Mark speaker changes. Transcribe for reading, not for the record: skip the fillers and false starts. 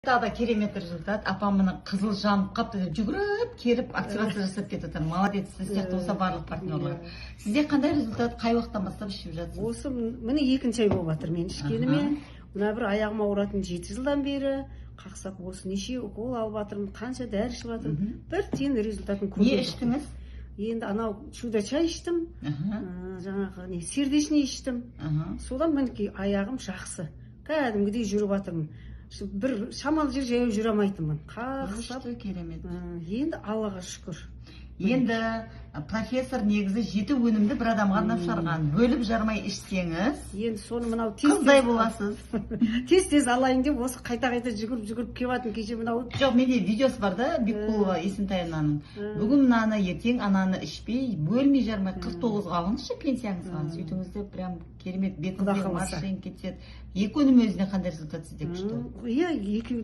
Speaker 1: Тағы да керемет результат. Апам міне, қызыл жанып қапты деп жүгіріп келіп, активация жасап кетіп жатыр. Молодец! Сіз сияқты болса барлық партнерлар. Сізде қандай результат, қай уақыттан бастап ішіп жатсыз?
Speaker 2: Осы міне, екінші ай болып жатыр мен ішкеніме. Мына бір аяғым ауыратын 7 жылдан бері қақсап, осы неше укол алып жатырмын, қанша дәрі ішіп жатырмын, бір тиын результатын
Speaker 1: Не
Speaker 2: көрген жоқпын.
Speaker 1: іштіңіз?
Speaker 2: Енді анау чудо чай іштім, жаңағы не, сердечный іштім. Содан мінекей, аяғым жақсы, кәдімгідей жүріп жатырмын. Бір шамалы жер жаяу жүре алмайтынмын, қақсап.
Speaker 1: Күшті, керемет.
Speaker 2: Енді Аллаға шүкір.
Speaker 1: Енді профессор негізі жеті өнімді бір адамға арнап шығарған. Бөліп жармай ішсеңіз,
Speaker 2: Енді соны мынау тез
Speaker 1: қыздай боласыз.
Speaker 2: Тез тез алайын деп, осы қайта қайта жүгіріп жүгіріп келіп жатырмын. Кеше мынау
Speaker 1: Жоқ, менде видеосы бар да, Бекқұлова Есентаевнаның. Бүгін мынаны, ертең ананы ішпей, бөлмей жармай 49-ға алыңызшы пенсияңызға. Сөйтіңіз де, прям керемет
Speaker 2: Құда
Speaker 1: бетіңізге
Speaker 2: қаласа.
Speaker 1: морщин кетеді. Екі өнім өзіне қандай результат сізде, күшті.
Speaker 2: Иә, екеудің.